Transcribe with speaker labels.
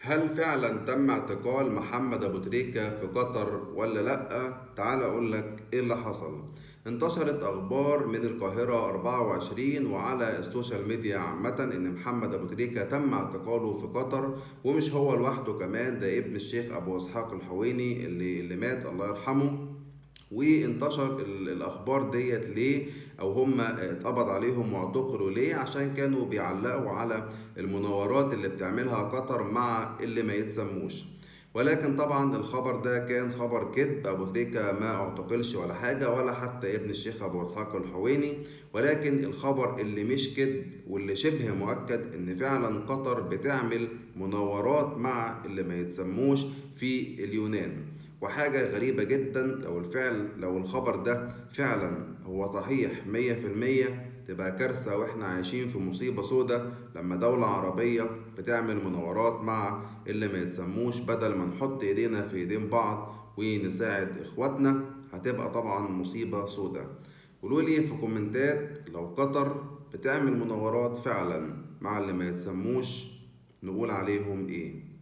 Speaker 1: هل فعلا تم اعتقال محمد أبو تريكة في قطر ولا لأ؟ تعال أقول لك إيه اللي حصل. انتشرت أخبار من القاهرة 24 وعلى السوشيال ميديا عامة إن محمد أبو تريكة تم اعتقاله في قطر، ومش هو لوحده كمان، ده ابن الشيخ أبو إسحاق الحويني اللي مات الله يرحمه. وانتشر الأخبار ديت ليه، أو هم اتقبض عليهم واعتقلوا ليه؟ عشان كانوا بيعلقوا على المناورات اللي بتعملها قطر مع اللي ما يتسموش. ولكن طبعا الخبر ده كان خبر كذب، أبو تريكة ما اعتقلش ولا حاجة، ولا حتى ابن الشيخ أبو إسحاق الحويني. ولكن الخبر اللي مش كذب واللي شبه مؤكد إن فعلا قطر بتعمل مناورات مع اللي ما يتسموش في اليونان. وحاجة غريبة جدا، لو الخبر ده فعلا هو صحيح 100% تبقى كارثة، واحنا عايشين في مصيبة سودة لما دولة عربية بتعمل مناورات مع اللي ما يتسموش، بدل ما نحط ايدينا في ايدين بعض ونساعد اخواتنا، هتبقى طبعا مصيبة سودة. قولوا لي في كومنتات لو قطر بتعمل مناورات فعلا مع اللي ما يتسموش نقول عليهم ايه.